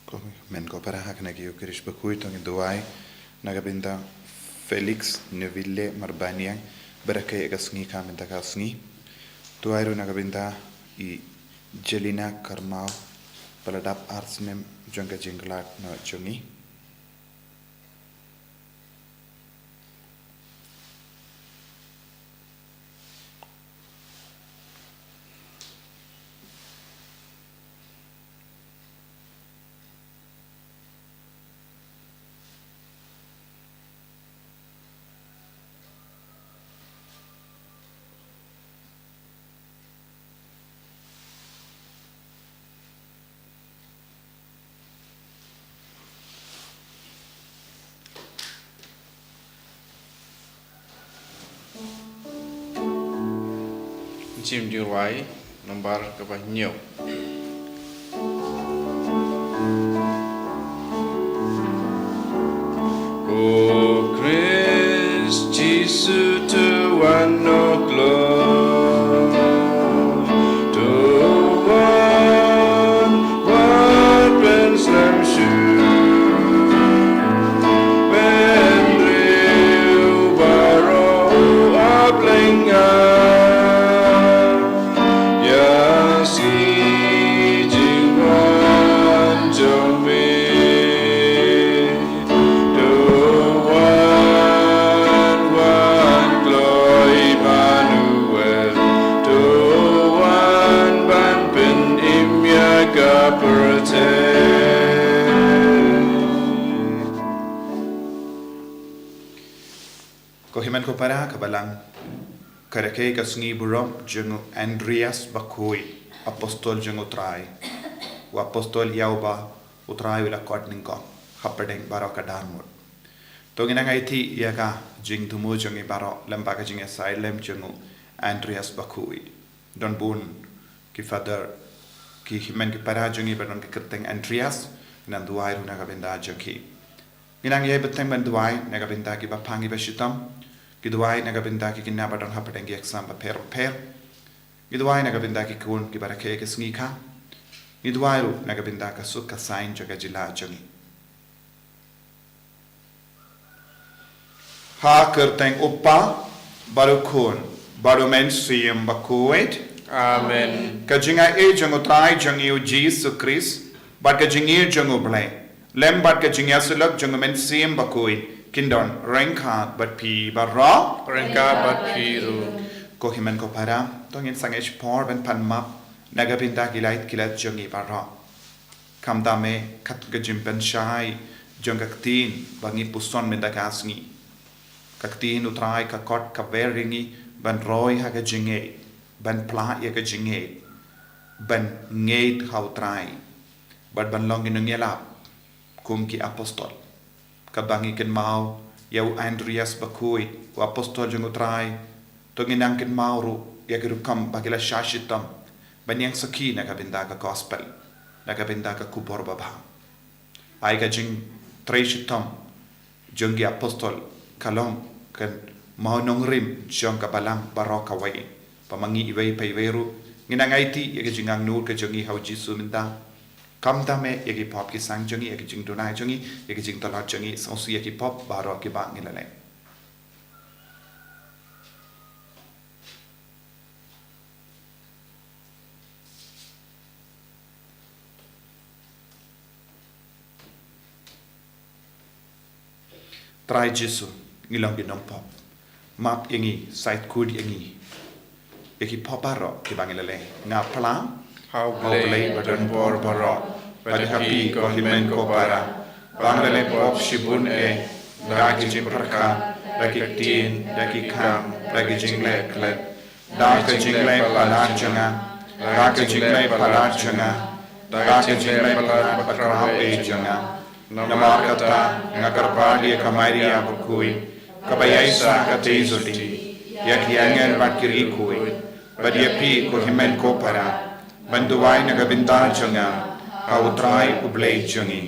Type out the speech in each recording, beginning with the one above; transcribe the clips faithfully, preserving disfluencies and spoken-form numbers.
Ko hynmen ko para, ha kane ka Ïukharist bakhuid to ngin duwai na ka bynta Felix Neville Marbaniang, ba rakhe ïa ka sngi kha mynta ka sngi. Duwai ruh na ka bynta i Jelina Karmaw, ba la dap ar snem jong ka jingkhlad noh jong ngi. Jingduwai nombar kaba hynñiew. O Khrist Jisu, to wan noh kloi, to wan wat pynslem shuh, bynriew baroh ap lyngngoh ïa ka sngi jingwan jong me. To wan, wan kloi Immanuel, to wan ban pynim ïa ka pyrthei. Ko hynmen ko para, ka Balang ka rakhe ïa ka sngi burom jong u Andreas bakhuid, apostol jong u Trai, u apostol ïa uba u Trai u la khot nyngkong hapdeng baroh ka darmut. To ngin nang aiti ïa ka jingthmu jong ngi baroh lem bad ka jingïasaid lem jong u Andreas bakhuid. Don bun ki father, ki hynmen ki para jong ngi ba don ki kyrteng Andreas, nang duwai ruh na ka bynta jong ki. Ngi nang ïai bteng ban duwai na ka bynta kiba phang kiba shitom. Ngi duwai na ka bynta ki khynnah ba don hapdeng ki exam bapher bapher. Ngi duwai na ka bynta ki khun kiba rakhe ïa ka sngi kha. Ngi duwai ruh na ka bynta ka suk ka saiñ jong ka jylla jong ngi. Ha ka kyrteng u Kpa bad u Khun bad u Mynsiem Bakhuid. Amen. Ka jingaiei jong u Trai jong ngi u Jisu Khrist bad ka jingïeit jong u Blei lem bad ka jingïasyllok jong u Mynsiem Bakhuid kin don ryngkat bad phi baroh. Ryngkat bad phi ruh. Ko hynmen ko para, to ngin sangeh shipor ban pan map na ka bynta ki lait ki lait jong ngi baroh. Khamtam eh kat ka jingpynshai jong ka ktien ba ngi puson mynta ka sngi. Ka ktien u Trai ka khot ka wer ïa ngi ban roi ha ka jingngeit, ban phla ïa ka jingngeit, ban ngeit ha u Trai bad ban long ki nongïalap kum ki apostol. Katba ngi kynmaw ïa u Andreas bakhuid, u apostol jong u Trai, to ngin nang kynmaw ruh ïa ki rukom ba ki la shah shitom ban ïeng sakhi na ka bynta ka gospel, na ka bynta ka khubor babha. Ai ka jingtrei shitom jong ki apostol ka long ka mawnongrim jong ka Balang baroh kawei. Ba ma ngi iwei pa iwei ruh ngin nang aiti ïa ka jingangnud ka jong ngi ha u Jisu mynta. Khamtam eh ïa ki pop ki sang jong ngi, ïa ki jingduna jong ngi, ïa ki jingtlot jong ngi, sngewsih ïa ki pop baroh kiba ngi la leh. Trai Jisu, ngi long ki nongpop. Map ïa ngi, sait kut ïa ngi ïa ki pop baroh kiba ngi la leh. Nga phla ha u Blei ba don bor baroh bad ha phi ko hynmen ko para, ba nga la leh pop shibun eh, da ki jingpyrkhat, da ki ktien, da ki kam, da ki jingleh klet, da ka jingleh palat jong nga, da ka jingleh palat jong nga, da ka jingleh palat bakhraw eh jong nga. Namar kata nga kyrpad ïa ka Maria bakhuid, kaba ïaisah katei sotti, ïa ki angel bad ki riewkhuid, bad ïa phi ko hynmen ko para, ban duwai na ka bynta jong nga ha u Trai u Blei jong ngi.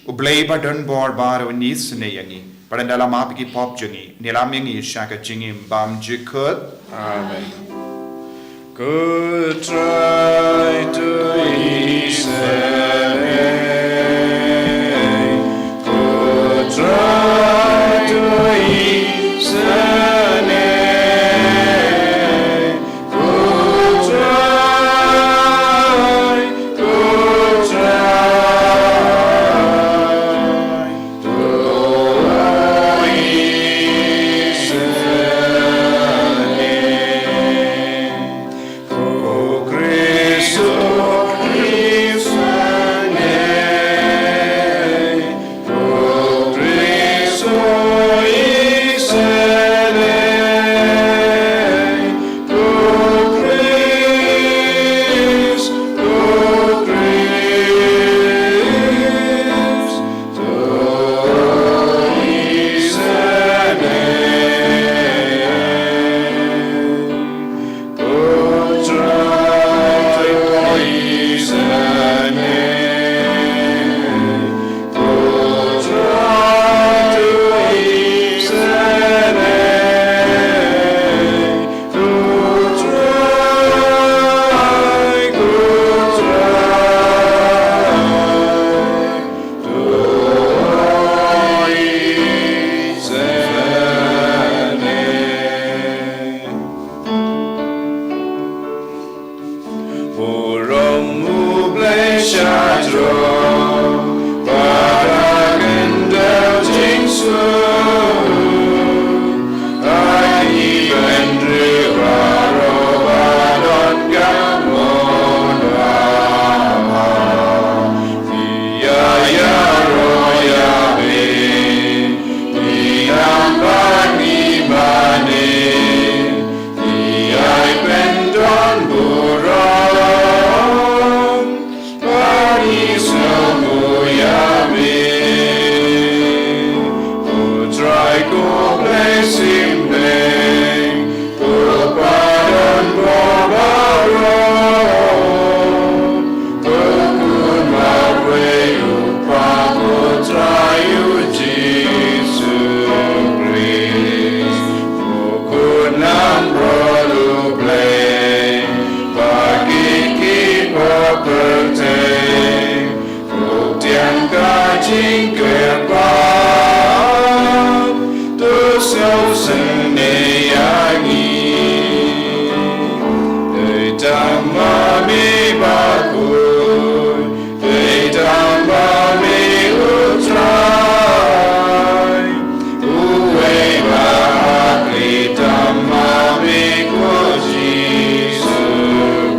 U Blei ba don bor baroh un isynei ïa ngi bad un da la map ïa ki pop jong ngi, un ïalam ïa ngi sha ka jingim bymjukut. Amen. Ko Trai, to isynei Jingkyrpad, to sngewsynei ïa ngi. Dei tang ma me bakhuid, dei tang ma me u Trai. Uwei ba hakli tang ma me ko Jisu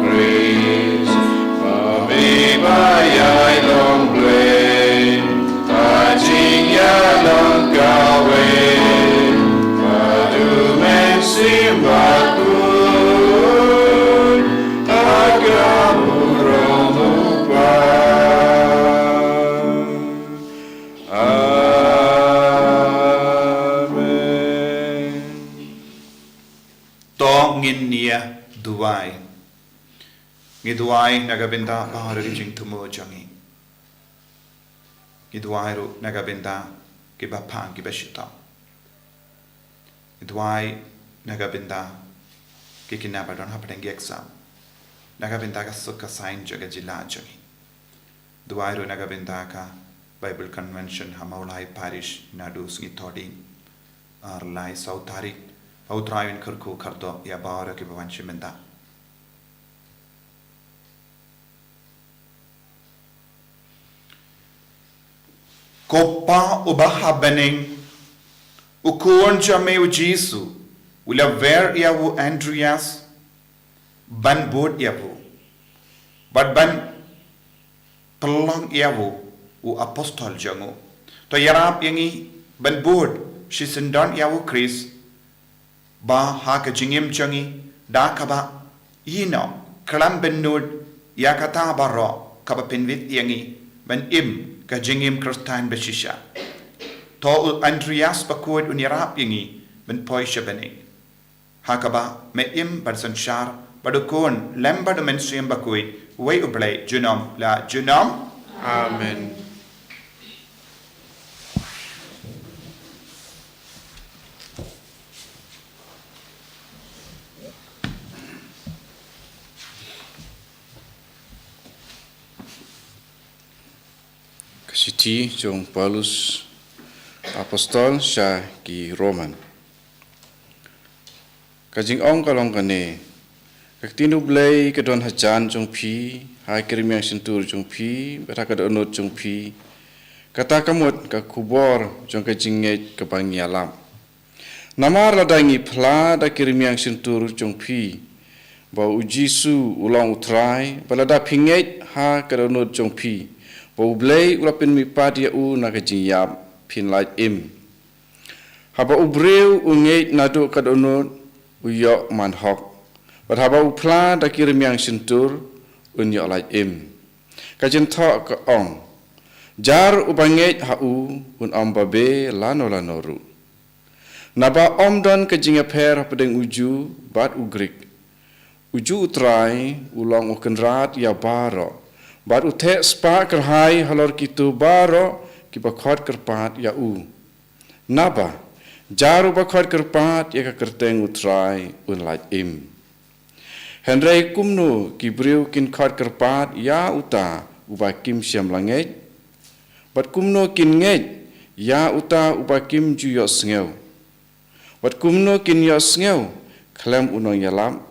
Khrist. Ma me ba ïai long Blei ha jingïalong kawei. Bad U Mynsiem Bakhuid ha ka burom U Kpa. Amen. To ngin ïa duwai. Ngi duwai na ka bynta baroh ki jingthmu jong ngi. Ngi duwai ruh na ka bynta kiba phang kiba shitom. Ngi duwai na ka bynta ki khynnah ba don hapdeng ki exam. Na ka bynta ka suk ka saiñ jong ka jylla jong ngi. Duwai ruh na ka bynta ka Bible Convention ha Mawlai Parish naduh sngi Thohdieng ar lai saw tarik. Ba U Trai un kyrkhu kyrdoh ïa baroh kiba wan shim bynta. Ko Pa uba ha bneng, U Khun jong me U Jisu u la wer ïa u Andreas ban bud ïa u bad ban pynlong ïa u u apostol jong u. To ïarap ïa ngi ban bud shisyndon ïa U Khrist, ba ha ka jingim jong ngi da kaba ïehnoh khlem pynnud ïa kata baroh kaba pynwit ïa ngi ban im ka jingim Khristan ba shisha. To u Andreas bakhuid un ïarap ïa ngi ban poi sha bneng. Ha kaba me im bad synshar bad U Khun lem bad U Mynsiem Bakhuid, uwei U Blei junom la junom. Amen. Ka shithi jong u Paulus Apostol sha ki Roman. Ka jingong ka long kane: Ka ktien U Blei ka don hajan jong phi, ha ki rmiang shyntur jong phi bad ha ka dohnud jong phi. Kata ka mut ka khubor jong ka jingngeit kaba ngi ïalap. Namar lada ngi phla da ki rmiang shyntur jong phi ba U Jisu u long U Trai, bad lada phi ngeit ha ka dohnud jong phi ba U Blei u la pynmihpat ïa u na ka jingïap, phin lait im. Haba u briew u ngeit naduh ka dohnud, u ïoh man hok, bad haba u phla da ki rmiang shyntur, un ïoh lait im. Ka jingthoh ka ong: Jar uba ngeit ha u, un ym babe lano lano ruh. Naba ym don ka jingïapher hapdeng u Jiw bad u Grik. U Jiw U Trai u long u Kynrad ïa baroh, bad u theh spah kyrhai halor kito baroh kiba khot kyrpad ïa u. Naba jar uba khot kyrpad ïa ka kyrteng U Trai un lait im. Hynrei kumno ki briew kin khot kyrpad ïa uta uba kim shym la ngeit? Bad kumno kin ngeit ïa uta uba kim ju ïohsngew? Bad kumno kin ïohsngew khlem u nongïalap?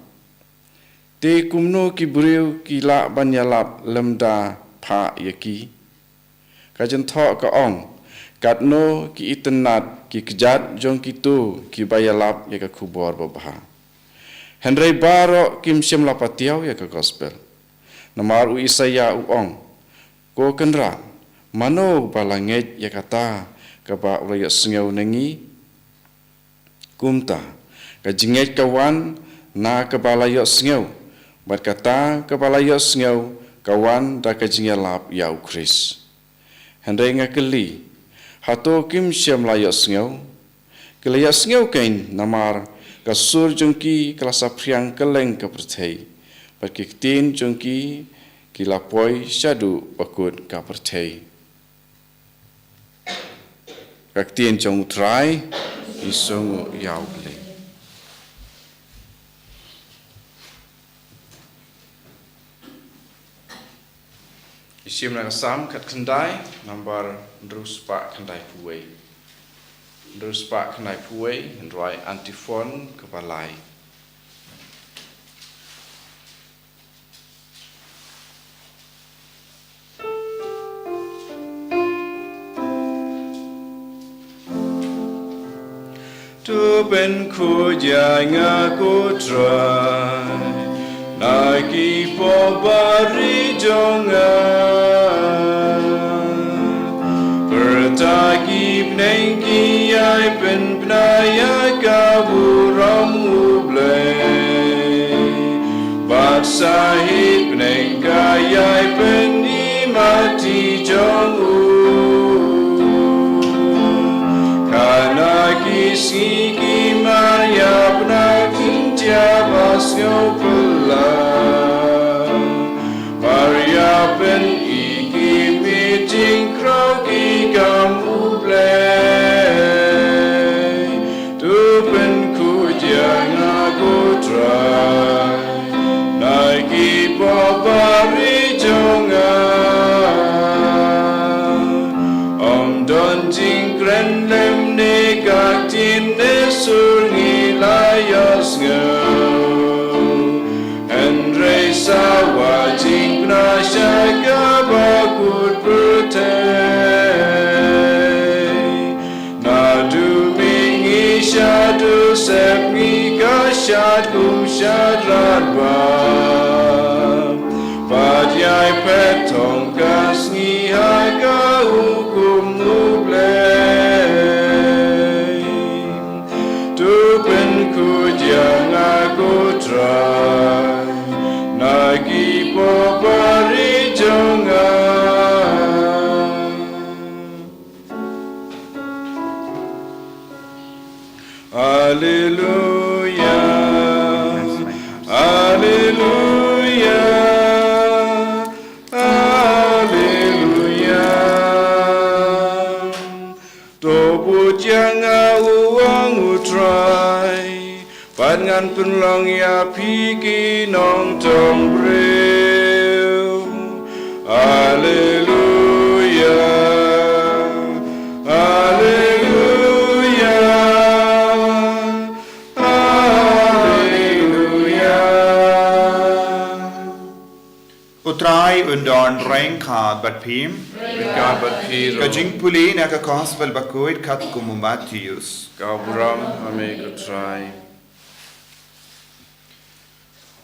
Te kumno ki briew ki lah ban ïalap lymda phah ïa ki? Ka jingthoh ka ong: Katno ki itynnad ki kjat jong kito kiba ïalap ïa ka khubor babha! Hynrei baroh kim shym la patiaw ïa ka gospel. Namar u Isaïah u ong: Ko Kynrad, mano ba la ngeit ïa kata kaba u la ïohsngew na ngi? Kumta, ka jingngeit ka wan na kaba la ïohsngew, bad kata kaba la ïohsngew ka wan da ka jingïalap ïa U Khrist. Hynrei nga kylli, hato kim shym la ïohsngew? Ki la ïohsngew keiñ, namar ka sur jong ki ka la saphriang kylleng ka pyrthei, bad ki ktien jong ki ki la poi shaduh bakut ka pyrthei. Ka ktien jong U Trai. Ïsngew ïa U Blei. Shim na ka Salm khatkhyndai, nambar hynriewspah khyndaiphew wei. Hynriewspah khyndaiphew wei, ngan rwai antiphon kaba lai. To pynkhuid ïa nga ko Trai, na ki pop bari jong nga. Pyrta ki bneng ki ïai pynbna ïa ka burom U Blei. Bad sahit bneng ka ïai pyni mati jong u. Khana ki sngi ki mar ïa bnai kin tia ba sngew pela. Mar ïa pyni ki meeting khraw ki kam U Blei. To pynkhuid ïa nga ko Trai, na ki pop bari jong nga. Ym don jingkren lem ne ka ktien ne sur ngi la ïohsngew. Hynrei sa wat jingpynshai kaba kut pyrthei. Naduh mihngi shaduh sepngi ka shad kum shad radbah. Bad ïai phet tang ka sngi ha ka hukum U Blei. To pynkhuid ïa nga ko Trai, na ki pop bari jong nga. Alleluia, alleluia, alleluia. To bud ïa nga, u ong U Trai, bad ngan pynlong ïa phi ki nongtong briew. Alleluia, alleluia, alleluia. U Trai un don ryngkat bad phi. Ryngkat bad phi ruh. Ka jingpule na ka Gospel bakhuid katkum u Mathaios. Ka burom ha me ko Trai.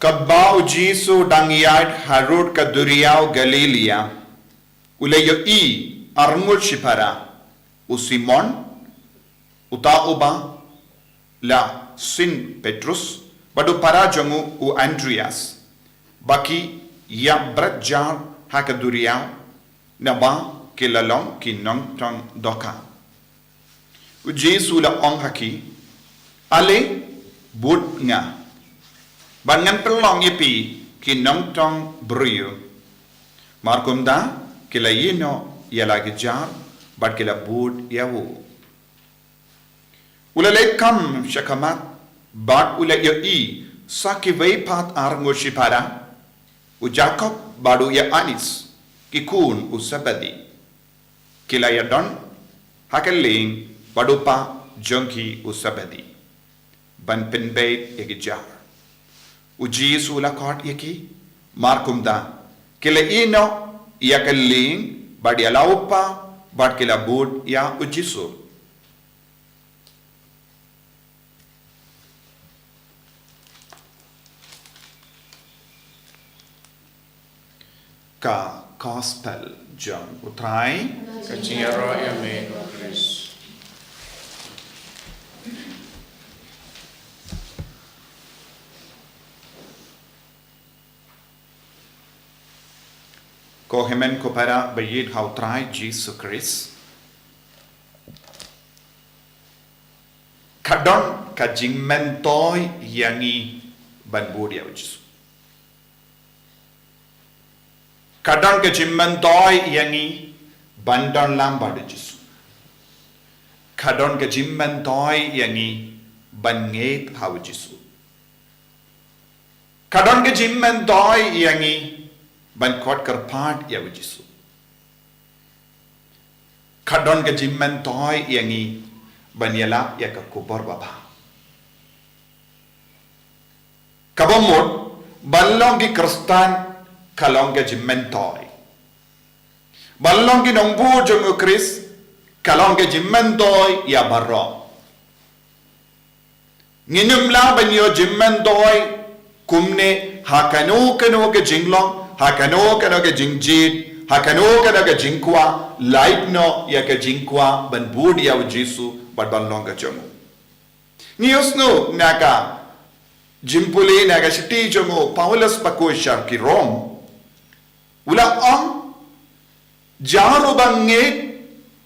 Katba u Jisu dang ïaid harud ka duriaw Galilia, u la ïohi arngut shipara, u Simon, uta uba la sin Petrus, bad u para jong u u Andrias, ba ki ïa bret jar ha ka duriaw, naba ki la long ki nongtong dohkha. U Jisu u la ong ha ki, ale bud nga, bad ngan pynlong ïa phi ki nongtong briew. Mar kumta ki la ïehnoh ïa la ki jar, bad ki la bud ïa u. U la leit kam sha khmat, bad u la ïohi sa kiwei pat arngut shipara, u Jakob bad u Ïoannis, ki khun u Sebedi. Ki la ïadon ha ka lieng bad u kpa jong ki u Sebedi, ban pynbeit ïa ki jar. U Jisu u la khot ïa ki, mar kumta ki la ïehnoh ïa ka lieng bad ïa la u kpa, bad ki la bud ïa u Jisu. Ka Gospel jong u Trai. Ka jingïaroh ïa me ko Khrist. Ko hynmen ko para ba ïeit ha u Trai Jisu Khrist. Ka don ka jingmyntoi ïa ngi ban bud ïa u Jisu. Ka don ka jingmyntoi ïa ngi ban don lang bad u Jisu. Ka don ka jingmyntoi ïa ngi ban ngeit ha u Jisu. Ka don ka jingmyntoi ïa ngi ban khot kyrpad ïa u Jisu. Ka don ka jingmyntoi ïa ngi ban ïalap ïa ka khubor babha. Kaba mut, ban long ki Khristan ka long ka jingmyntoi. Ban long ki nongbud jong u Khrist ka long ka jingmyntoi ïa baroh. Ngin ym lah ban ïoh jingmyntoi kumne ha kano kano ka jinglong, ha kano kano ka jingjied, ha kano kano ka jingkwah, lait noh ïa ka jingkwah ban bud ïa u Jisu bad ban long ka jong u. Ngi ïohsngew na ka jingpule na ka shithi jong u Paulus bakhuid sha ki Rom. U la ong, jar uba ngeit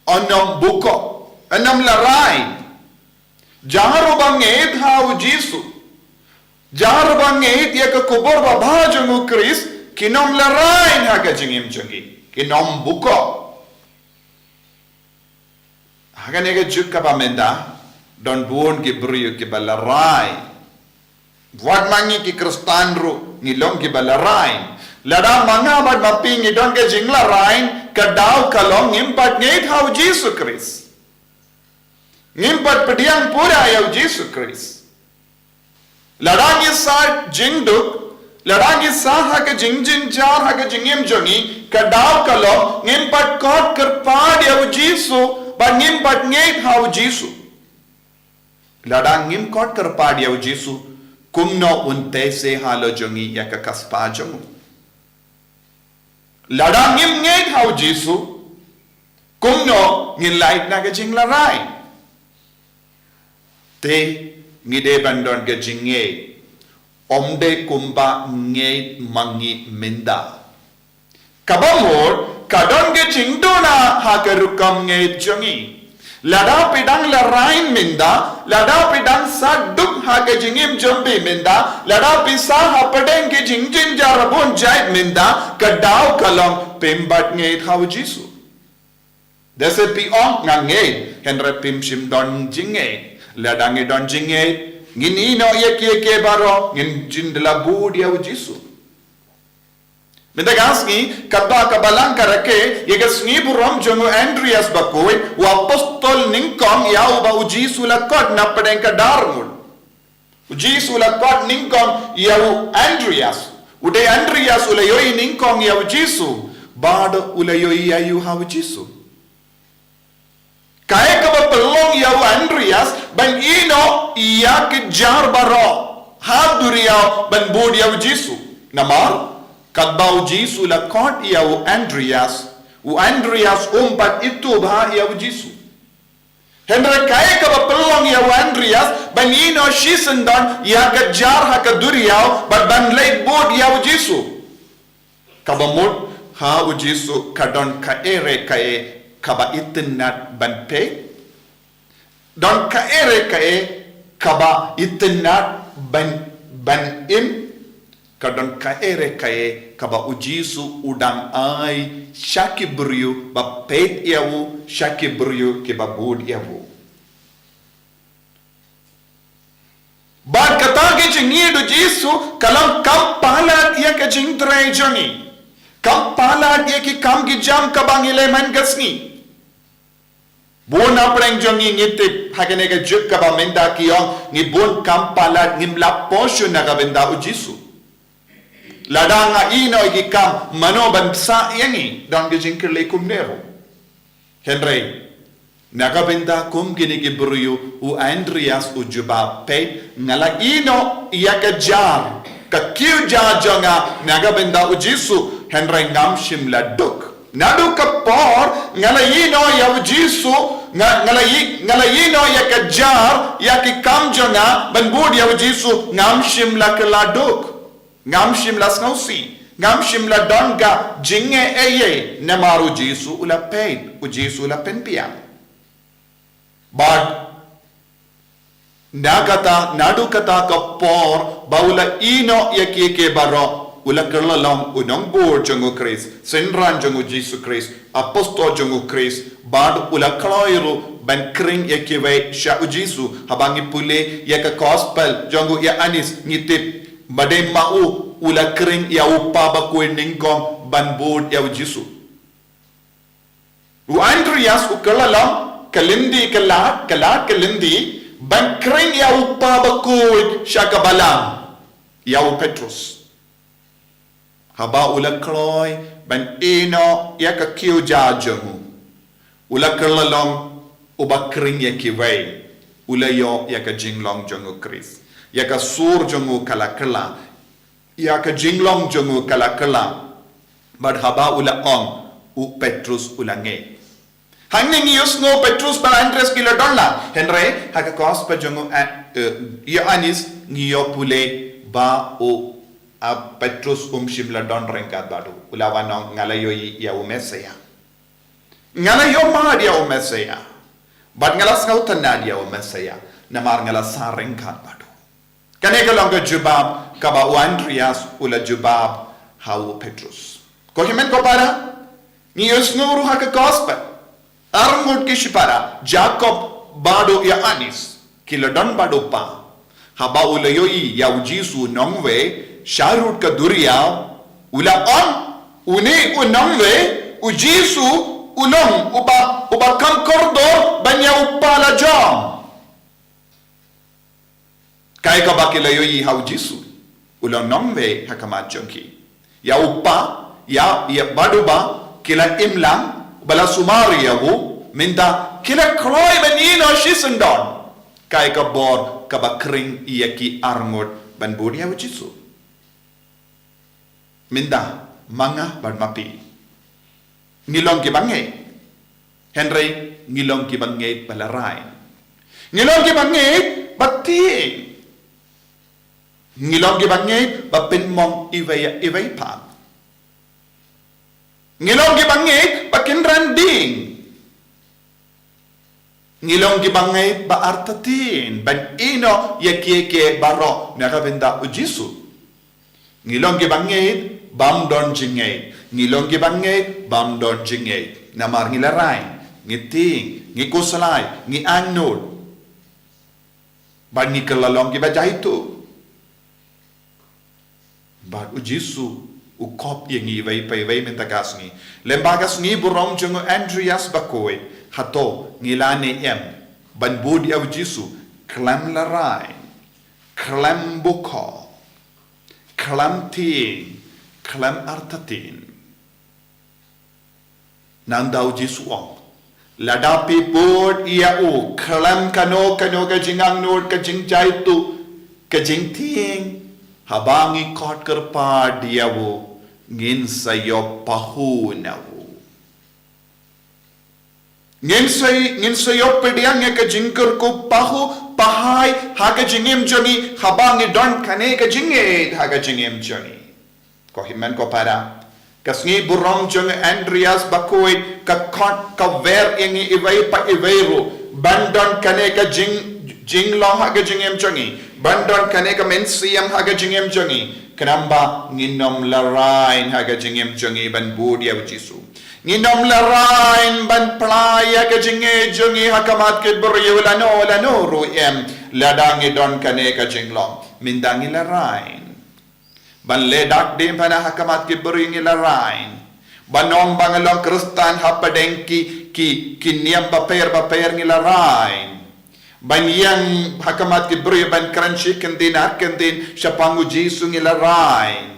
un ym bukoh, un ym lehrain. Jar uba ngeit ha u Jisu, jar uba ngeit ïa ka khubor babha jong u Khrist, kin ym lehrain ha ka jingim jong ki, kin ym bukoh. Ha kane ka juk kaba mynta, don bun ki briew kiba lehrain. Wat ma ngi ki Khristan ruh ngi long kiba lehrain. Lada ma nga bad ma phi ngi don ka jinglehrain, ka daw ka long ngim pat ngeit ha u Jisu Khrist. Ngim pat pdiang pura ïa u Jisu Khrist. Lada ngi sah jingduk, lada ngi sah ha ka jingjynjar ha ka jingim jong ngi, ka daw ka long ngim pat khot kyrpad ïa u Jisu, bad ngim pat ngeit ha u Jisu. Lada ngim khot kyrpad ïa u Jisu, kumno un tei se halor jong ngi ïa ka kyrpad jong u? Lada ngim ngeit ha u Jisu, kumno ngin lait na ka jinglehrain? Te ngi dei ban don ka jingngeit, ym dei kumba ngeit ma ngi mynta. Kaba mut, ka don ka jingduna ha ka rukom ngeit jong ngi. Lada phi dang lehrain mynta, lada phi dang sah duk ha ka jingim jong phi mynta, lada phi sah hapdeng ki jingjynjar bun jait mynta, ka daw ka long phim pat ngeit ha u Jisu. Da se phi ong nga ngeit, hynrei phim shym don jingngeit. Lada ngi don jingngeit, ngin ïehnoh ïa kiei kiei baroh, ngin jin da la bud ïa u Jisu. Mynta ka sngi, katba ka Balang ka rakhe ïa ka sngi burom jong u Andreas bakhuid, u apostol nyngkong ïa uba u Jisu u la khot na pdeng ka dar ngut. U Jisu u la khot nyngkong ïa u Andreas. U dei Andreas u la ïohi nyngkong ïa u Jisu, bad u la ïohi ïa u ha u Jisu. Kaei kaba pynlong ïa u Andreas ban ïehnoh ïa ki jar baroh ha duriaw ban bud ïa u Jisu? Namar katba u Jisu u la khot ïa u Andreas, u Andreas um pat ithuh bha ïa u Jisu. Hynrei kaei kaba pynlong ïa u Andreas ban ïehnoh shisyndon ïa ka jar ha ka duriaw bad ban leit bud ïa u Jisu? Kaba mut, ha u Jisu ka don kaei re kaei kaba itynnad ban peit. Don kaei re kaei kaba itynnad ban, ban im. Ka don kaei re kaei kaba u Jisu u dang ai sha ki briew ba peit ïa u, sha ki briew kiba bud ïa u. Bad kata ka jingïeit u Jisu ka long kam palat ïa ka jingtrei jong ngi. Kam palat ïa ki kam ki jam kaba ngi leh man ka sngi. Bun na pdeng jong ngi ngi tip ha kane ka juk kaba mynta ki ong ngi bun kam palat, ngim lah poi shuh na ka bynta u Jisu. Lada nga ïehnoh ïa ki kam, mano ban sah ïa ngi? Don ka jingkylli kumne ruh. Hynrei na ka bynta kum kine ki briew, u Andreas u jubab, peit, nga la ïehnoh ïa ka jar, ka kiew jar jong nga na ka bynta u Jisu, hynrei ngam shym la duk. Naduh ka por nga la ïehnoh ïa u Jisu, nga, nga la ïeh-, nga la ïehnoh ïa ka jar, ïa ki kam jong nga ban bud ïa u Jisu, ngam shym la kylla duk. Ngam shym la sngewsih, ngam shym la don ka jingeh ei ei, namar u Jisu u la peit, u Jisu u la pynbiang. Bad na kata, naduh kata ka por ba u la ïehnoh ïa kiei kiei baroh, u la kylla long u nongbud jong u Khrist, synran jong u Jisu Khrist, apostol jong u Khrist, bad u la kloi ruh ban khring ïa kiwei sha u Jisu. Haba ngi pule ïa ka gospel jong u Ïoannis ngi tip ba dei ma u u la khring ïa u pa bakhuid nyngkong ban bud ïa u Jisu. U Andreas u kylla long ka lynti ka lad, ka lad ka lynti, ban khring ïa u kpa bakhuid sha ka balang, ïa u Petrus. Haba u la kloi ban ïehnoh ïa ka kiew ja jong u, u la kylla long uba khring ïa kiwei, u la ïoh ïa ka jinglong jong u Khrist. Ïa ka sur jong u ka la kylla, ïa ka jinglong jong u ka la kylla. Bad haba u la ong, u Petrus u la ngeit. Hangne ngi ïohsngew Petrus bad Andreas ki la don lang. Hynrei ha ka gospel jong u, eh, eh, Ïoannis ngi ïoh pule ba u, ah, Petrus um shym la don ryngkat bad u. U la wan ong, nga la ïohi ïa u Messaïah. Nga la ïohmad ïa u Messaïah. Bad nga la sngewtynnad ïa u Messaïah. Namar nga la sah ryngkat bad u. Kane ka long ka jubab kaba u Andreas u la jubab ha u Petrus. Ko hynmen ko para, ngi ïohsngew ruh ha ka gospel. Arngut ki shipara, Jakob bad u Ïoannis, ki la don bad u kpa. Haba u la ïohi ïa u Jisu nongwei sharud ka duriaw, u la ong, une u nongwei, u Jisu u long uba, uba kham kordor ban ïa u kpa la jong. Kaei kaba ki la ïohi ha u Jisu, u long nongwei ha khmat jong ki. Ïa u kpa, ïa, ïa bad uba ki la im lang, uba la sumar ïa u, mynta ki la kloi ban ïehnoh shisyndon. Kaei ka bor kaba khring ïa ki arngut ban bud ïa u Jisu. Mynta, ma nga bad ma phi, ngi long kiba ngeit. Hynrei ngi long kiba ngeit ba la rai. Ngi long kiba ngeit ba tieng. Ngi long kiba ngeit ba pynmong iwei ïa iwei pat. Ngi long kiba ngeit ba kynran ding. Ngi long kiba ngeit ba artatien ban ïehnoh ïa kiei kiei baroh na ka bynta u Jisu. Ngi long kiba ngeit bym don jingngeit. Ngi long kiba ngeit bym don jingngeit. Namar ngi la rai, ngi tieng, ngi khuslai, ngi angnud. Bad ngi kylla long kiba jaituh. Bad u Jisu u khot ïa ngi iwei pa iwei mynta ka sngi. Lem bad ka sngi burom jong u Andreas bakhuid, hato ngi la ne em ban bud ïa u Jisu khlem la rai, khlem bukho, khlem tieng, khlem artatien? Nangta u Jisu u ong, lada phi bud ïa u khlem kano kano ka jingangnud, ka jingjaituh, ka jingtieng, haba ngi khot kyrpad ïa u, ngin sa ïoh pahuh na u. Ngin sa, ngin sa ïoh pdiang ïa ka jingkyrkhu pahuh pahai ha ka jingim jong ngi, haba ngi don kane ka jingngeit ha ka jingim jong ngi. Ko hynmen ko para, ka sngi burom jong u Andreas bakhuid ka khot ka wer ïa ngi iwei pa iwei ruh ban don kane ka jing, jinglong ha ka jingim jong ngi, ban don kane ka mynsiem ha ka jingim jong ngi. Khnang ba ngin ym la rain ha ka jingim jong ngi ban bud ïa u Jisu. Ngin ym la rain ban plie ïa ka jingngeit jong ngi ha khmat ki briew lano lano ruh em, lada ngi don kane ka jinglong. Mynta ngi la rain ban leh dak dien pat ha khmat ki briew, ngi la rain. Ban ong ba nga long Khristan hapdeng ki, ki, ki niam bapher bapher, ngi la rain. Ban ïeng ha khmat ki briew ban kren shi kyntien ar kyntien shaphang u Jisu, ngi la rain.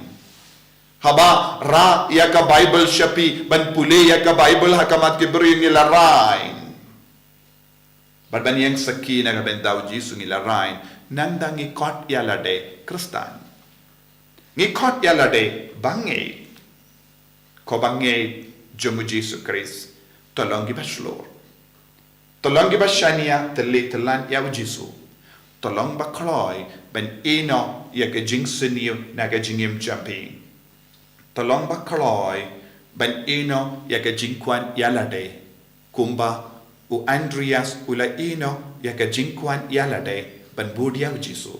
Haba rah ïa ka Baibl sha phi, ban pule ïa ka Baibl ha khmat ki briew, ngi la rain. Bad ban ïeng sakhi na ka bynta u Jisu, ngi la rain. Nangta ngi khot ïa lade Khristan. Ngi khot ïa lade bangeit. Ko bangeit jong u Jisu Khrist, to long kiba shlur. To long kiba shaniah, to leit to lan ïa u Jisu. To long ba kloi ban ïehnoh ïa ka jingsniew na ka jingim jong phi. To long ba kloi ban ïehnoh ïa ka jingkwah ïa lade, kumba u Andreas u la ïehnoh ïa ka jingkwah ïa lade ban bud ïa u Jisu.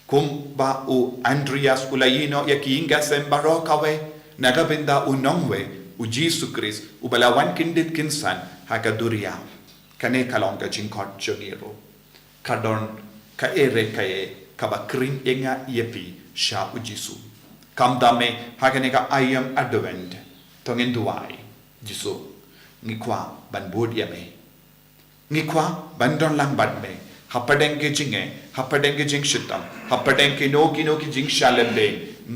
Kumba u Andreas u la ïehnoh ïa ki ïing ki sem baroh kawei na ka bynta u nongwei, u Jisu Khrist, uba la wan kyndit kynsan ha ka duriaw. Kane ka long ka jingkhot jong ngi ruh. Ka don kaei re kaei kaba khring ïa nga ïa phi sha u Jisu. Khamtam eh ha kane ka aïom Advent, to ngin duwai. Jisu, Ngi kwah ban bud ïa me. Ngi kwah ban don lang bad me. Hapdeng ki jingeh, hapdeng ki jingshitom, hapdeng kino kino ki jingshah lehbeiñ,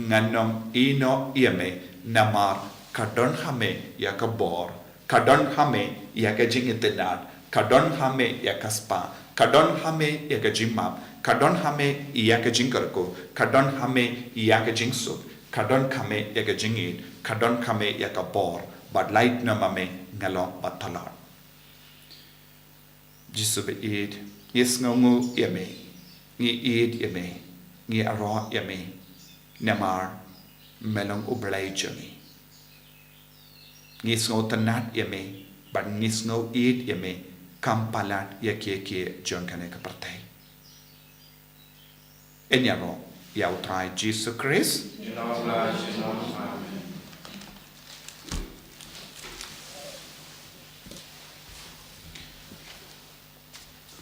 ngan ym ïehnoh ïa me, namar ka don ha me ïa ka bor, ka don ha me ïa ka jingitynnad, ka don ha me ïa ka spah, ka don ha me ïa ka jingmap, ka don ha me ïa ka jingkyrkhu, ka don ha me ïa ka jingsuk, ka don ha me ïa ka jingïeit, ka don ha me ïa ka bor, bad lait noh ma me nga long ba tlot. Jisu ba ïeit, ngi sngewnguh ïa me, ngi ïeit ïa me, ngi ïaroh ïa me, namar me long U Blei jong ngi. Ngi sngewtynnad ïa me, bad ngi sngew ïeit ïa me, kham palat ïa kiei kiei jong kane ka pyrthei. Ngin ïaroh ïa U Trai Jisu Khrist. Amen.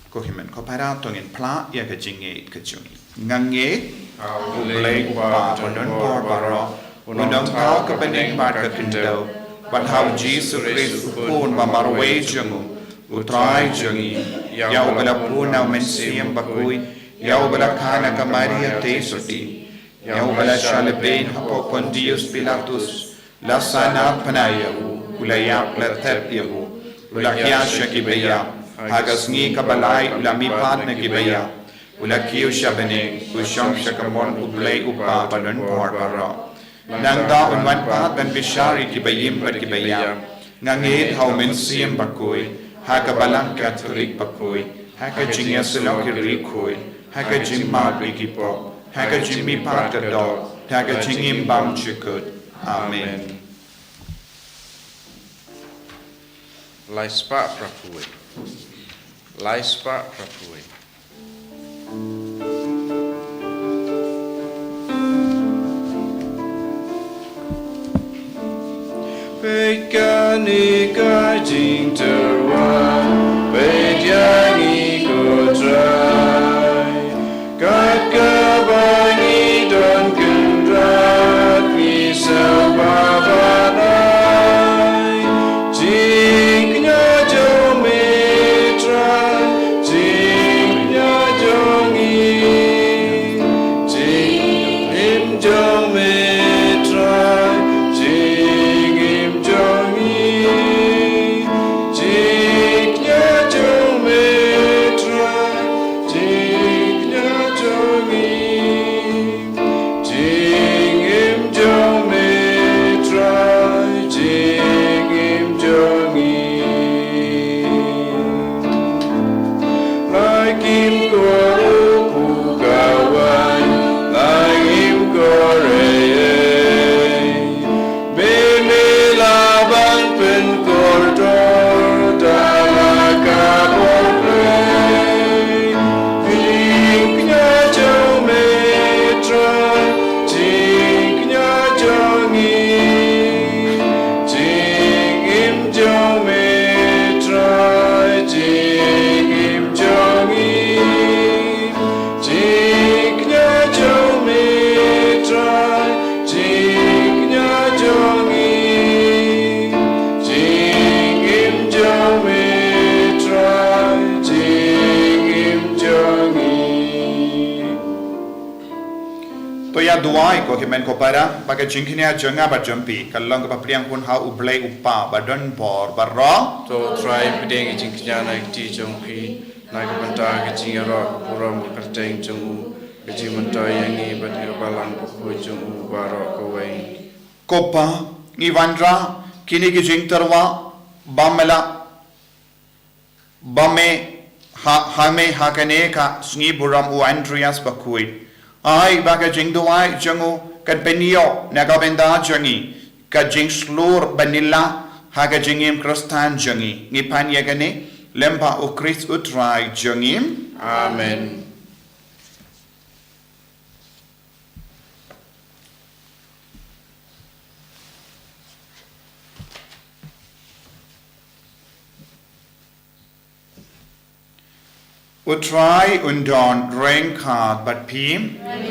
Ko hynmen ko para, to ngin phla ïa ka jingngeit ka jong ngi. Nga ngeit ha U Blei U Kpa ba don bor baroh, u nongthaw ka bneng bad ka khyndew, bad ha U Jisu Khrist u Khun ba marwei jong u, U Trai jong ngi, ïa uba la bun na U Mynsiem Bakhuid, ïa uba la kha na ka Maria Theisotti, ïa uba la shah lehbeiñ hapoh Pontius Pilatus, la sahnarphna ïa u, u la ïap, la thep ïa u, u la hiar sha ki baïap, ha ka sngi kaba lai u la mihpat na ki baïap, u la kiew sha bneng, u shong sha ka mon U Blei U Kpa ba don bor baroh. Nangta un wan pat ban bishar ïa ki baïm bad ki baïap. Nga ngeit ha U Mynsiem Bakhuid, ha ka Balang Katholik bakhuid, ha ka jingïasyllok ki riewkhuid, ha ka jingmap ïa ki pop, ha ka jingmihpat ka doh, ha ka jingim bymjukut. Amen. Lai spah phra phew wei. Lai spah phra phew wei. Peit kane ka jingtyrwa, peit ïa ngi ko Trai. Kat kaba ngi don kynrad ngi sngewbha ban ai jingkñia jong me Trai, jingkñia jong ngi. Jingim jong me Trai, jingim jong ngi. Jingkñia jong me Trai, jingkñia jong ngi. Jingim jong me Trai, jingim jong ngi. La im kor u kpu ka wan, la im kor ei ei. Me me lah ban pynkordor da la ka bor Blei. Jingkñia jong me Trai, jingkñia jong ngi. Jingim jong me Trai, jingim jong ngi. Jingkñia jong me Trai, jingkñia jong ngi. Jingim jong me Trai, jingim jong ngi. To ïa duwai ko hynmen ko para, ba ka jingkñia jong nga bad jong phi kan long kaba pdiang hun ha U Blei U Kpa ba don bor baroh. To Trai pdiang ka jingkñia na ka kti jong phi, na ka bynta ka jingïaroh ka burom ka kyrteng jong u, ka jingmyntoi ïa ngi bad ïa ka Balang Bakhuid jong u baroh kawei. Ko Pa, ngi wanrah kine ki jingtyrwa ba me la ba me ha, ha me ha kane ka sngi burom u Andreas Bakhuid. Ai ba ka jingduwai jong u kan pynïoh na ka bynta jong ngi ka jingshlur ba ngi lah ha ka jingim Khristan jong ngi. Ngi pan ïa kane lem bad U Khrist U Trai jong ngi. Amen. U Trai un don ryngkat bad phi.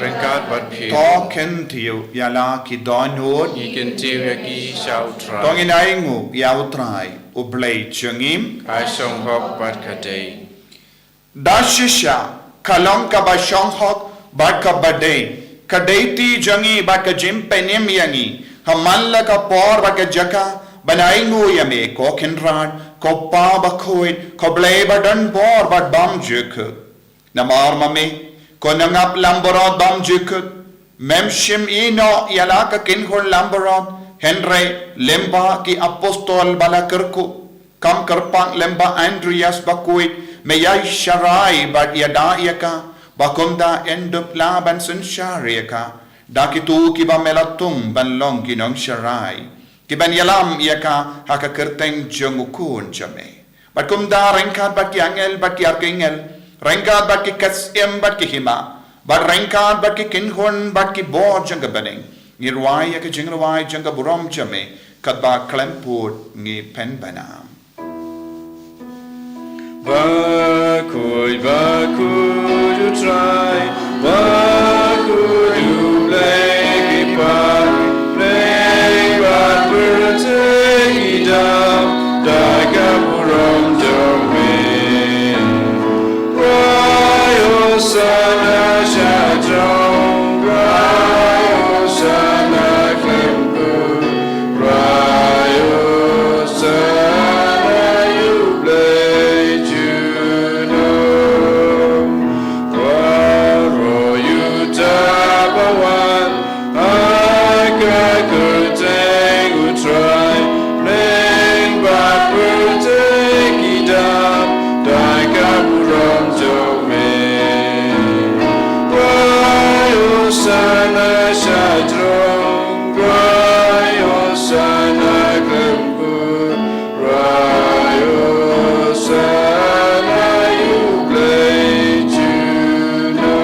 Ryngkat bad phi. To kyntiew ïa la ki dohnud. Ngi kyntiew ïa ki sha U Trai. To ngin ainguh ïa U Trai. U Blei jong ngi ka shong hok bad ka dei. Da shisha, ka long kaba shong hok bad kaba dei, ka dei ti jong ngi bad ka jingpynim ïa ngi ha man la ka por bad ka jaka, ban ainguh ïa me ko Kynrad, ko Pa bakhuid, ko Blei badonbor bad bymjukut. Namar ma me, ko nongap langbrot bymjukut, mem shim ïehnoh ïa la ka kynhun langbrot, hynrei lyngba ki apostol ba la kyrkhu, kam kyrpang lyngba Andreas bakhuid, me ïasharai bad ïada ïa ka, ba kumta yn dup lah ban synshar ïa ka da kito kiba me la tung ban long ki nongsharai, kiban ïalam ïa ka ha ka kyrteng jong U Khun jong me. Bad kumta ryngkat bad ki angel bad ki archangel, ryngkat bad ki ksiem bad ki hima, bad ryngkat bad ki kynhun bad ki bor jong ka bneng, ngi rwai ïa ka jingrwai jong ka burom jong me, katba khlem pud ngi pynbna. Bakhuid, bakhuid U Trai, bakhuid U Blei ki paid, bneng bad pyrthei ki dap da ka burom jong me. Rwai Hosana sha throne, rwai Hosana khlem pud, rwai Hosana ïa U Blei junom. Baroh uta ba wan ha ka kyrteng U Trai, bneng bad pyrthei ki dap da ka burom jong me. Rwai Hosana sha throne, rwai Hosana khlem pud, rwai Hosana ïa U Blei junom.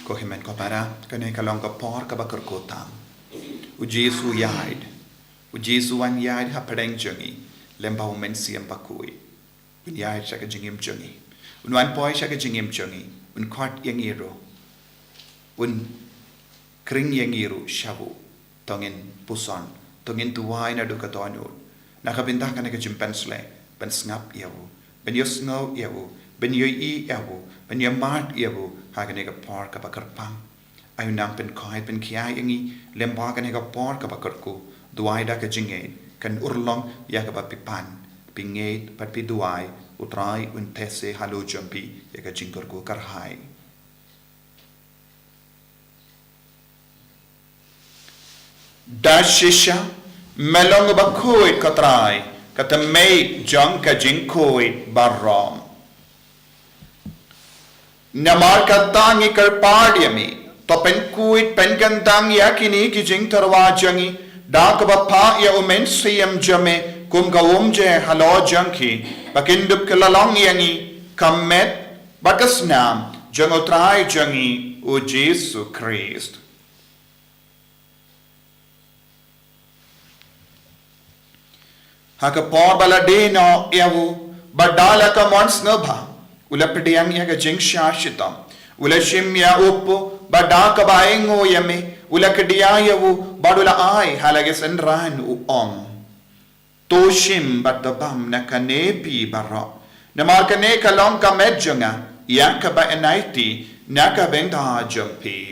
Ko hynmen ko para, kane ka long ka por kaba kyrkhu tam. U Jisu u ïaid, U Jisu u wan ïaid hapdeng jong ngi lyngba U Mynsiem Bakhuid. Un ïaid sha ka jingim jong ngi, un wan poi sha ka jingim jong ngi, un khot ïa ngi ruh, un khring ïa ngi ruh sha u. To ngin puson, to ngin duwai naduh ka dohnud, na ka bynta kane ka jingpynshlei, ban sngap ïa u, ban ïohsngew ïa u, ban ïohi ïa u, ban ïamad ïa u ha kane ka por kaba kyrpang. Ai u nang pynkhuid pynkhiah ïa ngi lyngba kane ka por kaba kyrkhu. Duwai da ka jingngeit, kan urlong ïa kaba phi pan, phi ngeit bad phi duwai, U Trai un teh se halor jong phi ïa ka jingkyrkhu kyrhai. Da shisha, me long bakhuid ko Trai, ka tymmen jong ka jingkhuid baroh. Namar kata ngi kyrpad ïa me, to pynkhuid pynkyntang ïa kine ki jingtyrwa jong ngi da kaba phah ïa U Mynsiem jong me kum ka umjer halor jong ki, ba kin dup ki la long ïa ngi ka met bad ka snam jong U Trai jong ngi U Jisu Khrist. Ha ka por ba la die noh ïa u, bad da la ka mon sngewbha, u la pdiang ïa ka jingshah shitom, u la shim ïa u kpu, bad da kaba ainguh ïa me, u la kdiah ïa u, bad u la ai ha la ki synran, u ong: To shim bad to bam na kane phi baroh, namar kane ka long ka met jong nga, ïa kaba yn aiti na ka bynta jong phi.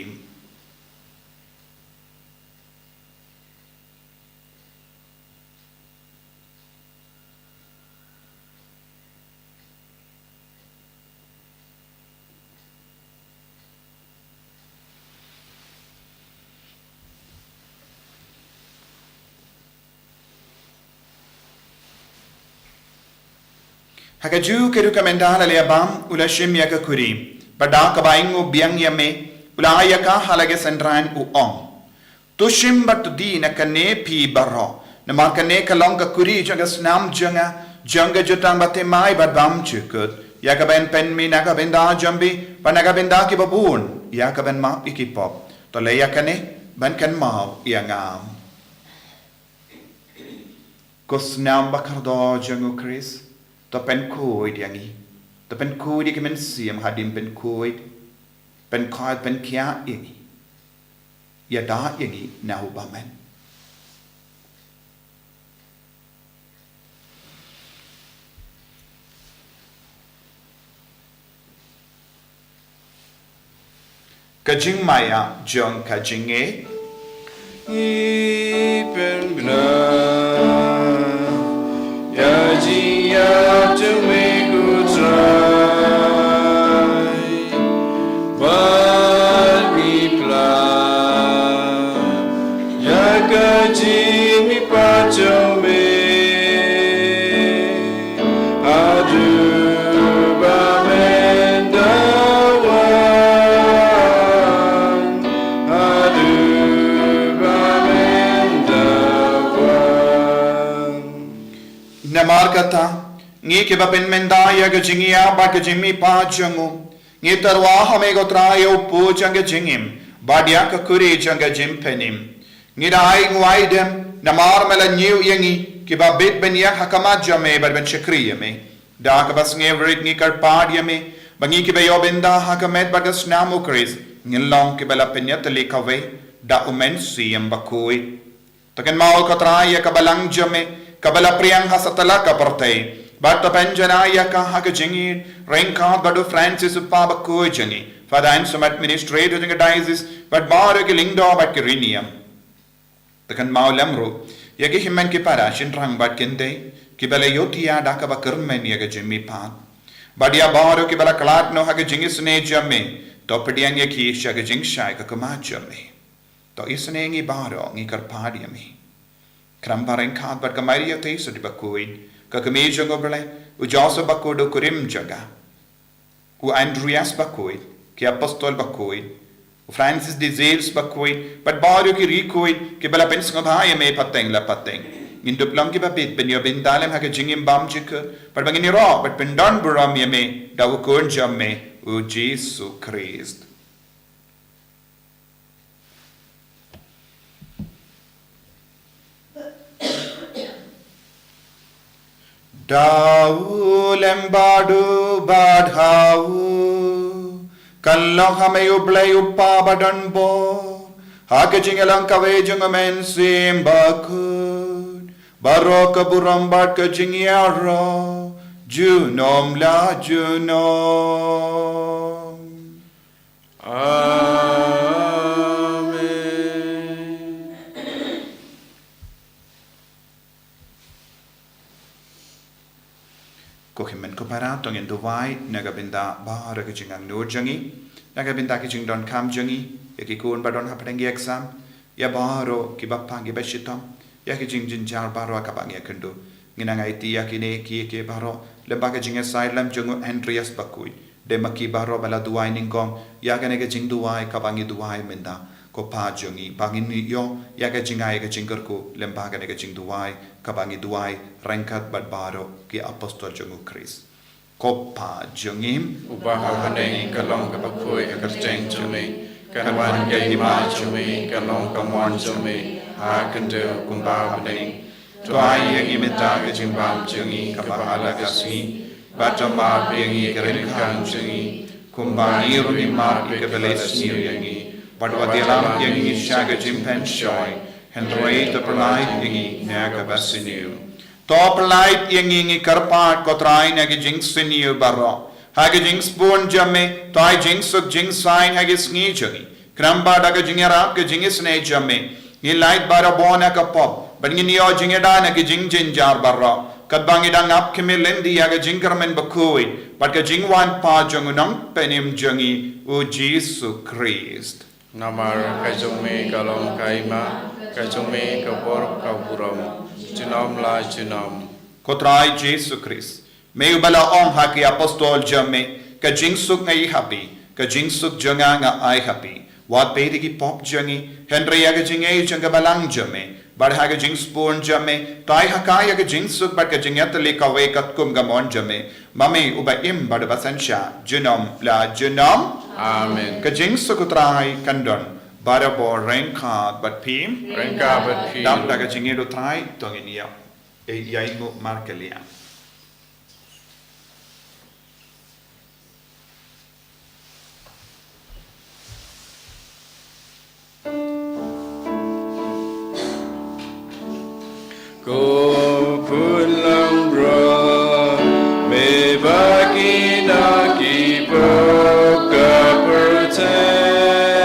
Ha kajuh ka rukom ynda la leit bam, u la shim ïa ka khuri, bad da kaba ainguh biang ïa me, u la ai ïa ka ha la ki synran, u ong: To shim bad to die na kane phi baroh, namar kane ka long ka khuri jong ka snam jong nga, jong ka jutang bathymmai bad bymjukut, ïa kaban pynmih na ka bynta jong phi bad na ka bynta kiba bun ïa kaban map ïa ki pop. To leh ïa kane ban kynmaw ïa nga. Ko snam ba kordor jong U Khrist, to pynkhuid ïa ngi, to pynkhuid ïa ki mynsiem hadien pynkhuid, pynkhuid pynkhiah ïa ngi, ïada ïa ngi na u bymman. Ka jingmaïa jong ka jingngeit. Ngi pynbna ïa jingïap jong me ko Trai, bad ngi pla ïa ka jingmihpat jong me. Haduh ba men da wan, haduh ba men da wan. Namar kata, ngi kiba pynmynda ïa ka jingïap bad ka jingmihpat jong u, ngi tyrwa ha me ko Trai ïa u puj jong ka jingim bad ïa ka kuri jong ka jingpynim. Ngi da ai nguaidem namar me la ñiew ïa ngi kiba bit ban ïeng ha khmat jong me bad ban shakri ïa me. Da kaba sngewrit ngi kyrpad ïa me ba ngi kiba ïoh bynta ha ka met bad ka snam u Khrist ngin long kiba la pynïatylli kawei da u Mynsiem Bakhuid. To kynmaw ko Trai ïa ka balang jong me kaba la pdiang ha satlak ka pyrthei, bad to pynjanai ïa ka ha ka jingïeit ryngkat bad u Francis u Kpa Bakhuid jong ngi, Father and Sum Administrator jong ka diocese, bad baroh ki lyngdoh bad ki riewniam. To kynmaw lem ruh ïa ki hynmen ki para shynrang bad kynthei kiba la ïohthiah da kaba kyrmen ïa ka jingmihpat, bad ïa baroh kiba la khlad noh ha ka jingisynei jong me, to pdiang ïa ki sha ka jingshai ka khmat jong me. To isynei ngi baroh, ngi kyrpad ïa me. Khnang ba ryngkat bad ka Maria Theisotti Bakhuid, ka kmie jong u Blei, u Joseph Bakhuid u kurim jong ka, u Andreas Bakhuid, ki apostol bakhuid, u Francis de Sales Bakhuid, bad baroh ki riewkhuid kiba la pynsngewbha ïa me pateng la pateng, ngin dup long kiba bit ban ïoh bynta lem ha ka jingim bymjukut, bad ba ngin ïaroh bad pyndon burom ïa me da u Khun jong me, u Jisu Khrist. Da u lem bad u bad ha u, kan long ha me u Blei u Kpa badonbor, ha ka jingïalong kawei jong u Mynsiem Bakhuid, baroh ka burom bad ka jingïaroh junom la junom. Amen. Ko hynmen ko para, to ngin duwai na ka bynta baroh ka jingangnud jong ngi, na ka bynta ka jingdonkam jong ngi, ïa ki khun ba don hapdeng ki exam, ïa baroh ki bapang ki bashitom, ïa ki jingjynjar baroh kaba ngi ïakynduh. Ngi nang aiti ïa kine kiei kiei baroh lyngba ka jingïasaid lem jong u Andreas Bakhuid. Dei ma ki baroh ba la duwai nyngkong ïa kane ka jingduwai kaba ngi duwai mynta. Ko Pa jong ngi, ba ngin ïoh ïa ka jingai ka jingkyrkhu lyngba kane ka jingduwai kaba ngi duwai ryngkat bad baroh ki apostol jong u Khrist. Ko Pa jong ngi, uba ha bneng, ka long kaba khuid ka kyrteng jong me, kan wan ka hima jong me, kan long ka mon jong me ha khyndew kumba ha bneng. To ai ïa ngi mynta ka jingbam jong ngi kaba ha la ka sngi, bad to map ïa ngi ka ryngkang jong ngi, kumba ngi ruh ngi map ïa kiba leh sniew ïa ngi, bad wat ïalam ïa ngi sha ka jingpynshoi, hynrei to pyllait ïa ngi na kaba sniew. To pyllait ïa ngi, ngi kyrpad ko Trai, na ki jingsniew baroh. Ha ki jingspun jong me, to ai jingsuk jingsaiñ ha ki sngi jong ngi. Khnang ba da ka jingïarap ka jingisynei jong me, ngin lait barabor na ka pop, bad ngin ïoh jingïada na ki jingjynjar baroh, katba ngi dang ap khmih lynti ïa ka jingkyrmen bakhuid bad ka jingwan pat jong u Nongpynim jong ngi, u Jisu Khrist. Namar ka jong me ka long ka hima, ka jong me ka bor ka burom, junom la junom. Ko Trai Jisu Khrist, me uba la ong ha ki apostol jong me, ka jingsuk nga ai ha phi, ka jingsuk jong nga nga ai ha phi. Wat peit ïa ki pop jong ngi, hynrei ïa ka jingngeit jong ka balang jong me. Bad ha ka jingspun jong me, to ai ha ka ïa ka jingsuk bad ka jingïatylli kawei katkum ka mon jong me, ma me uba im bad uba synshar junom la junom. Amen. Ka jingsuk u Trai kan don barabor ryngkat bad phi. Ryngkat bad phi. Dap da ka jingngeit u Trai to ngin ïa, eh, ïainguh markylliang. Ko Khun langbrot, me ba kine ki pop ka pyrthei.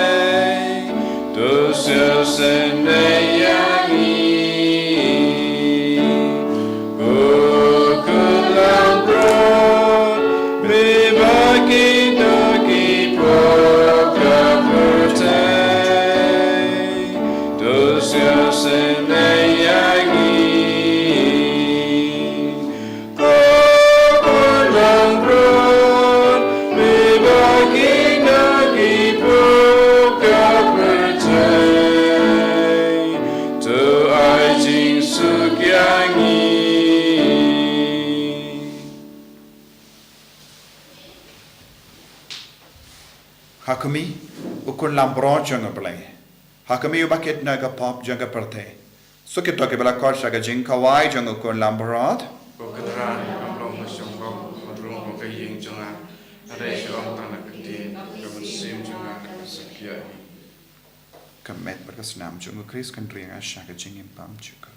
Kmie, u khun langbrot jong U Blei. Ha kmie uba kit na ka pop jong ka pyrthei. Suk ïa kito kiba la khot sha ka jingkhawai jong u khun langbrot. Ko Kynrad, kam long nga shong bok, ban rung ha ka ïing jong nga. Hynrei shu ong tang na ka ktien, ka mynsiem jong nga kan sa pdiang. Ka met bad ka snam jong U Khrist kan ri ïa nga sha ka jingim bymjukut.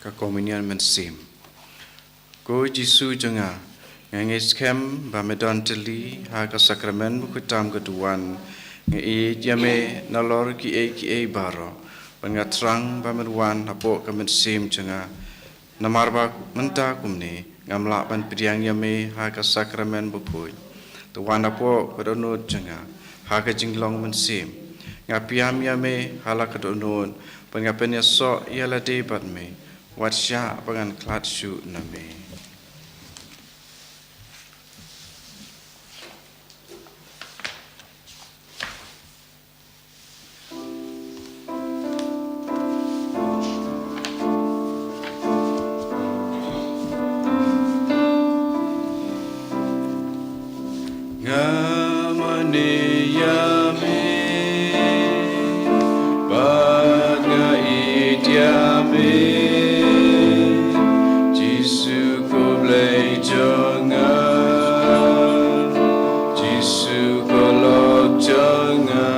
Ka Komunion Mynsiem. Ko Jisu jong nga, nga ngeit skhem ba me don tylli ha ka sakramen bakhuid tam ka duwan. Nga ïeit ïa me nalor kiei kiei baroh, bad nga thrang ba men wan hapoh ka mynsiem jong nga. Namar ba mynta kumne ngam lah ban pdiang ïa me ha ka sakramen bakhuid. To wan hapoh ka dohnud jong nga ha ka jinglong mynsiem. Nga pdiang ïa me ha la ka dohnud, bad nga pynïasoh ïa lade bad me. Wat shah ba ngan khlad shuh na me. Nga mane ïa me, bad nga ïeit ïa me, Jisu ko Blei jong nga, Jisu ko lok jong nga.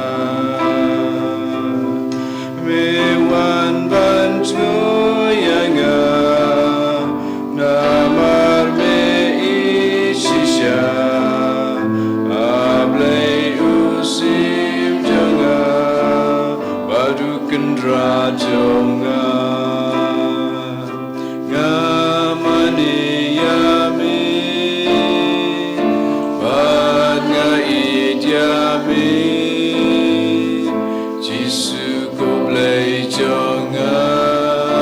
Me wan ban jngoh ïa nga, namar me ïeit shisha. A Blei u Syiem jong nga, bad u Kynrad jong nga. Nga mane ïa me, bad nga ïeit ïa me, Jisu ko Blei jong nga.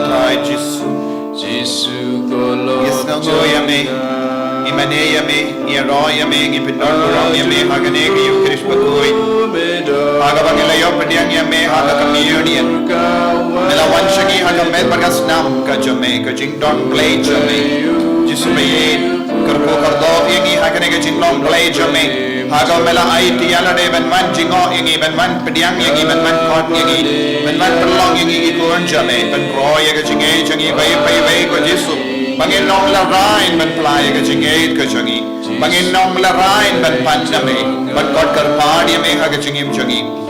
Trai Jisu. Jisu ko lok jong nga. Ngi sngewnguh ïa me, ngi mane ïa me, ngi ïaroh ïa me, ngi pyndonkam ïa me ha kane ka Eucharist bakhuid. Ha kaba ngi la ïoh pdiang ïa me ha ka Communion. Me la wan sha ngi ha ka met bad ka snam ka jong me, ka jingdon Blei jong me. Jisu ba ïeit, kyrkhu kyrdoh ïa ngi ha kane ka jinglong Blei jong me. Ha kaba me la aiti ïa lade ban wan jngoh ïa ngi, ban wan pdiang ïa ngi, ban wan khot ïa ngi, ban wan pynlong ïa ngi ki khun jong me, ban pynroi ïa ka jingngeit jong ngi, ba ïeit, ba ïeit, ba ïeit ko Jisu. Ba ngin ym lah ban pynlait ïa ka jingngeit ka jong ngi. Ba ngin ym lah ban pan na me, ban khot kyrpad ïa me ha ka jingim jong ngi.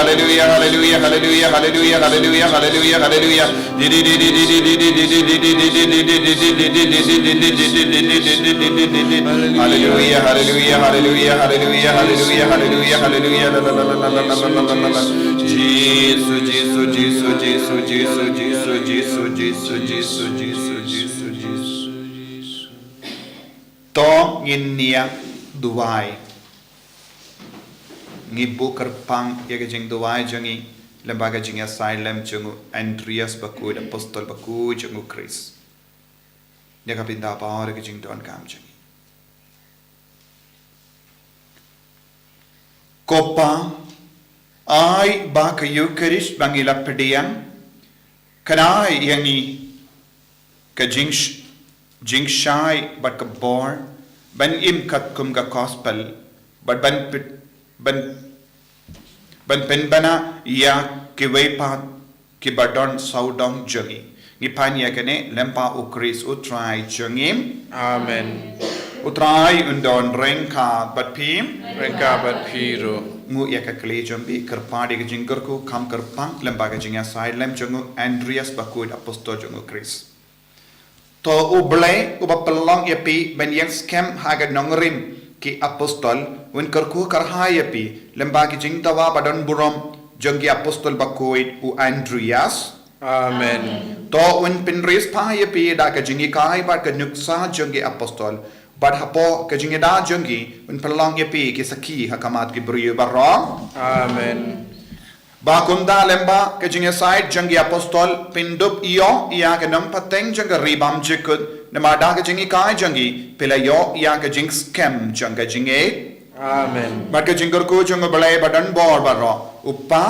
hallelujah, hallelujah, hallelujah, hallelujah, hallelujah, hallelujah, hallelujah. Hallelujah, hallelujah, hallelujah, hallelujah, hallelujah, hallelujah, hallelujah. Jesus, Jesus, Jesus, Jesus, Jesus, Jesus, Jesus, Jesus, Jesus, Jesus, Jesus. To ngin ïa duwai. Ngi buh kyrpang ïa ka jingduwai jong ngi lyngba ka jingïasaid lem jong u Andreas bakhuid, apostol bakhuid jong u Khrist. Ïa ka bynta bad ka jingdonkam jong ngi. Ko Pa, ai ba ka Eukharist ba ngi la pdiang kan ai ïa ngi ka jing, jingshai bad ka bor ban im katkum ka gospel bad ban pyn, ban, ban pynbna ïa kiwei pat kiba don sawdong jong ngi. Ngi pan ïa kane lyngba u Khrist u Trai jong ngi. Amen. U Trai un don ryngkat bad phi. Ryngkat bad phi ruh. Nguh ïa ka kli jong phi, kyrpad ïa ka jingkyrkhu kham kyrpang lyngba ka jingïasaid lem jong u Andreas bakhuid, apostol jong u Khrist. To u Blei uba pynlong ïa phi ban ïeng skhem ha ka nongrim ki apostol un kyrkhu kyrhai ïa phi lyngba ki jingdawa ba don burom jong ki apostol bakhuid u Andreas. Amen. To un pynrit paid ïa phi da ka jinghikai bad ka nuksa jong ki apostol bad hapoh ka jingïada jong ki un pynlong ïa phi ki sakhi ha khmat ki briew baroh. Amen. Ba kumta lyngba ka jingïasaid jong ki apostol phin dup ïoh ïa ka nongpateng jong ka ri bymjukut, namar da ka jinghikai jong ki phi la ïoh ïa ka jingskhem jong ka jingïeit. Amen. Bad ka jingkyrkhu jong u Blei ba don bor baroh, u Pa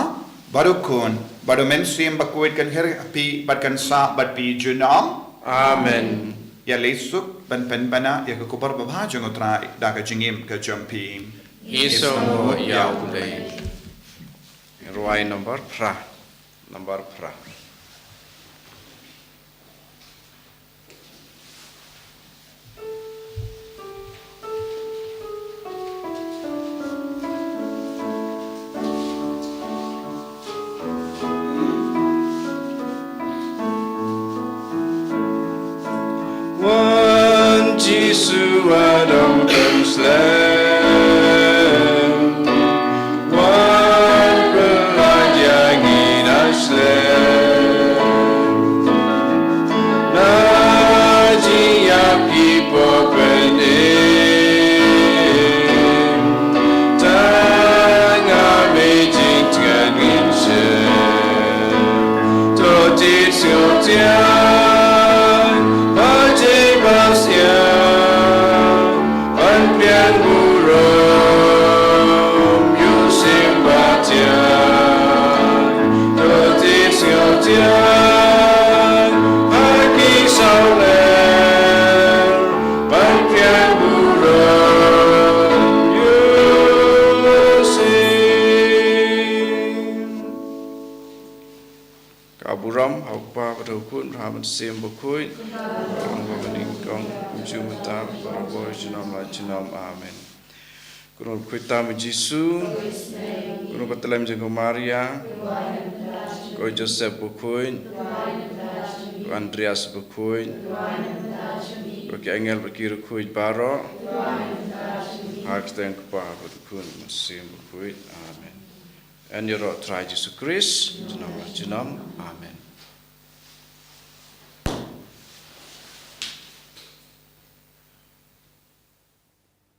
bad u Khun bad u Mynsiem Bakhuid kan hiar ïa phi bad kan sah bad phi junom. Amen. Ïa leit suk ban pynbna ïa ka khubor babha jong u Trai da ka jingim ka jong phi. Isongo ïa u Blei. Rwai number phra. Number phra. Wan Jisu u dang pynslem. Wan pynlait ïa ngi na slem. Na jingïap ki por pynïap. Tang amazing to Ka burom ha u Kpa bad ha u Khun bad ha u Mynsiem Bakhuid. Burom bad nyngkong kumjuh mynta bad barabor junom la junom. Amen. Ko Nongpynim u Jisu, ko Nongpynim jong ka Maria, ko Joseph Bakhuid, ko Andreas bakhuid, bad ki angel bad ki riewkhuid baroh, ha ka kyrteng u Kpa bad u Khun bad u Mynsiem Bakhuid. Amen. Yn ïaroh Trai Jisu Khrist junom la junom.